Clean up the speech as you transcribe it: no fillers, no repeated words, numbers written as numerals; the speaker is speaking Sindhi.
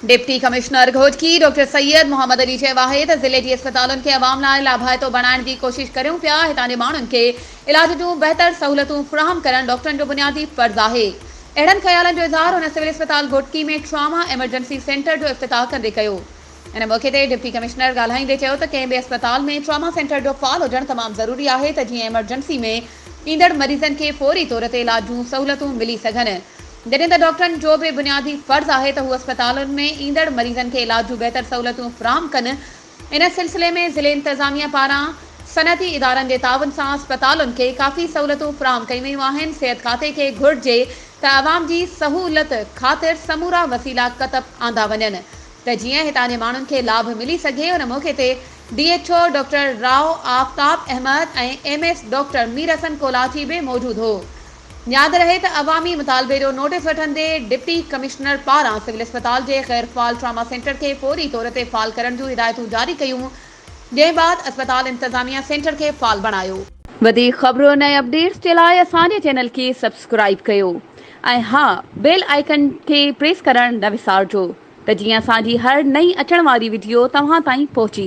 Deputy commissioner Ghotki doctor Syed Muhammad Ali چيو آهي ته ضلعي جي اسپتالن کي عوام لاء لاڀائتو بڻائڻ جي ڪوشش ڪريون پيا، هتان جي ماڻهن کي علاج جون بهتر سهولتون فراهم ڪرڻ ڊاڪٽرن جو بنيادي فرض آهي. اهڙن خيالن جو اظهار هن سول اسپتال گهوٽڪي ۾ ٽراما ايمرجنسي سينٽر جو افتتاح ڪندي ڪيو. ان موقعي تي ڊپٽي ڪمشنر ڳالهائيندي چيو ته ڪنهن به اسپتال ۾ ٽراما سينٽر جو فعال هجڻ تمام ضروري آهي ته جيئن ايمرجنسي ۾ ايندڙ مريضن کي فوري طور تي علاج جون سهولتون ملي سگهن جڏهن ته ڊاڪٽرن جو به بنيادي فرض آهي ته هو اسپتالن ۾ ايندڙ مريضن کي علاج جون بهتر سهولتون فراهم ڪن ان سلسلي ۾ ضلعي انتظاميه پاران صنعتي ادارن جي تعاون سان اسپتالن کي ڪافي سهولتون فراهم ڪيون ويون آهن صحت کاتي کي گهرجي ته عوام جي سهولت خاطر سمورا وسيلا ڪتب آندا وڃن ته جيئن هتان جي ماڻهن کي لاڀ ملي سگهي، ان موقعي تي D H O doctor Rao Aftab Ahmed ۽ M S doctor Mir Hassan Kolachi به موجود هو. ياد رهي ته عوامي مطالبي جو نوٽيس وٺندي ڊپٽي ڪمشنر پاران سول اسپتال جي غير فعال ٽراما سينٽر کي فوري طور تي فعال ڪرڻ جون هدايتون جاري ڪيون جنهن بعد اسپتال انتظاميا سينٽر کي فعال بڻايو. وڌيڪ خبرن ۽ اپڊيٽس جي لاء اسان جي چينل کي سبسڪرائيب ڪيو ۽ ها بيل آئيڪن کي پريس ڪرڻ نه وسارجو. ته جيئن اسان جي هر نئين اچڻ واري وڊيو توهان تائين پهچي.